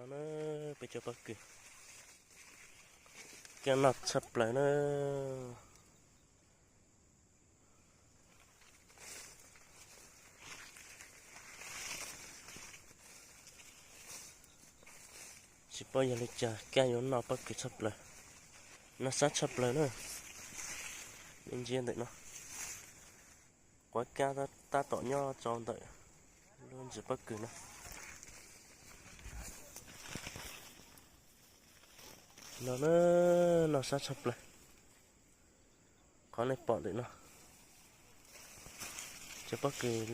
No na, peb cov pob kws, kab noj tshaj plaws na. Tsis paub yog li cas kab yuav noj pob kws tshaj plaws, noj sab tshaj plaws na. Nej ntsia ntawm no, quav kab tab tom nyob rau ntawm lub ntsis pob kws no. No na, noj sab tshaj plaws. Qhov nej pom ntawm no, cov pob kws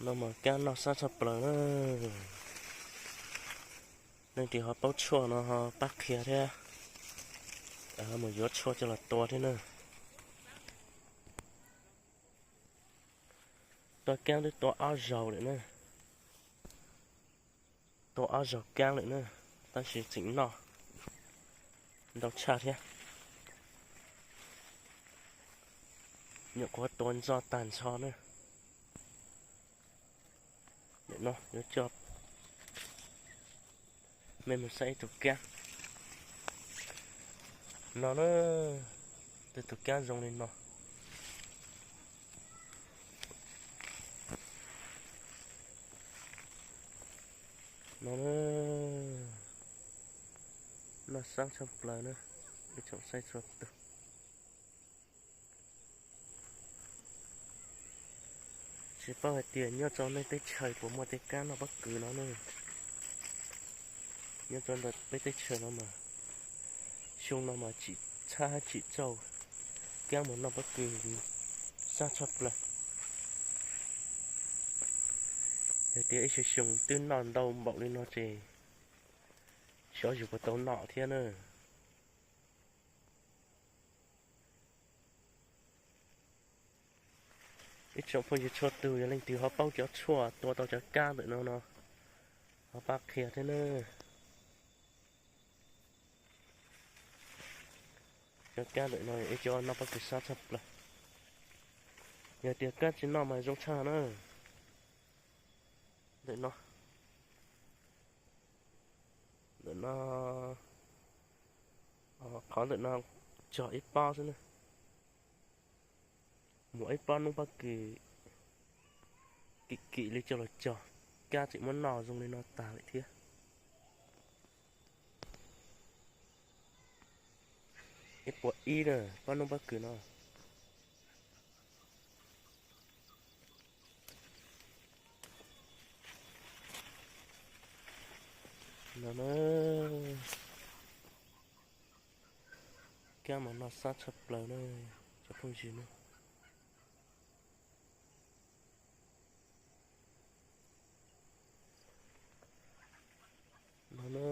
no mas kab noj sab tshaj plaws na. Leej twg ho paub tshuaj no ho pab qhia thiab, mus yuav tshuaj coj los tua thiab na. Tua kab twb tua ob zaug lawm na. Tua ob zaug kab lawm na, tab sis tseem noj ntau tshaj thiab. Nyuam qhuav tua ntxo tag nrho na. Nim no yuav coj mej mus saib ib tug kab no na, tus kab zoo li no. No na, noj sab tshaj plaws na, ib tsoom saib txhua tus. Tsis paub hais tias nyob rau nej teb chaws puas muaj tej kab noj pob kws no ne. Nyob rau ntawm peb teb chaws no mas, xyoo no mas tsim txhab tsim txaus kab mus noj pob kws sab tshaj plaws. Yog tias ib xyoo xyoo twb noj ntau npaum li no ces xyov yus puas tau noj thiab na. Ib tsoom phooj ywg txhua tus, yog leej twg ho paub cov tshuaj tua tau cov kab ntawm no no, ho pab qhia thiab na. Cov kab ntawm no ib co noj pob kws sab tshaj plaws. Yog tias kab tsis noj mas zoo tshaj na. Ntawm no, ntawm no, qhov ntawm no cog ib pob xwb na. Muaj ib pob noob pob kws kim kim li coj los cog, kab tseem muab noj zoo li no tag lawm thiab. Ib puas ib na, pob noob pob kws no. No na, kab mas noj sab tshaj plaws na, cov phooj ywg na. No na,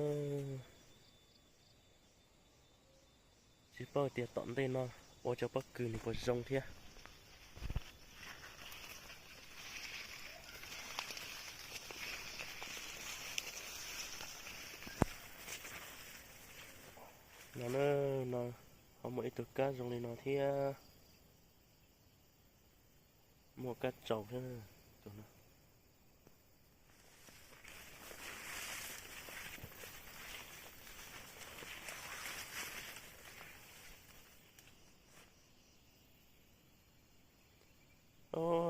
tsis paub tias tom ntej no ua cov pob kws nws puas zoo thiab. No na, no ho muaj ib tug kab zoo li no thiab. Muaj kab tsaus thiab.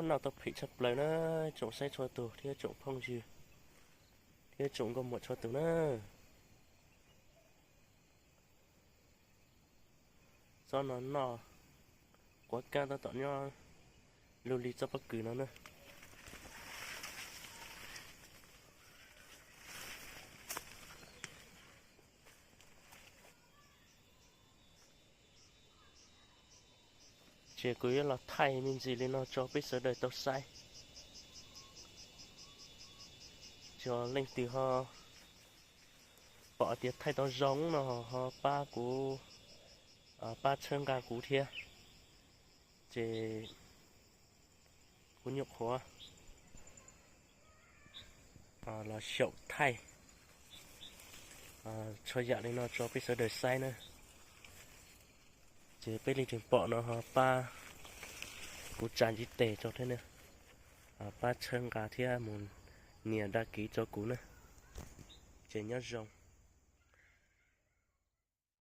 Noj tau phim tshaj plaws na, tsoom saib txhua tus thiab tsoom phooj ywg thiab tsoom nkauj muam txhua tus na. Tsob no noj, quav kab tab tom nyob lug li tsob pob kws no na. Ces kuv yuav los thaij me ntsis li no tso peb sawv daws tau saib. Tsis leej twg ho pom tias thaij tau zoo no ho pab kuv, pab txhawb nqa kuv thiab. Ces kuv nyuam qhuav los xyaum thaij txhua yam li no tso peb sawv daws saib na. Ces peb leej twg pom no ho pab kuv tsa ntiv tes rau thiab na, pab txhawb nqa thiab mus nias dag kiv rau kuv na. ces nyob zoo.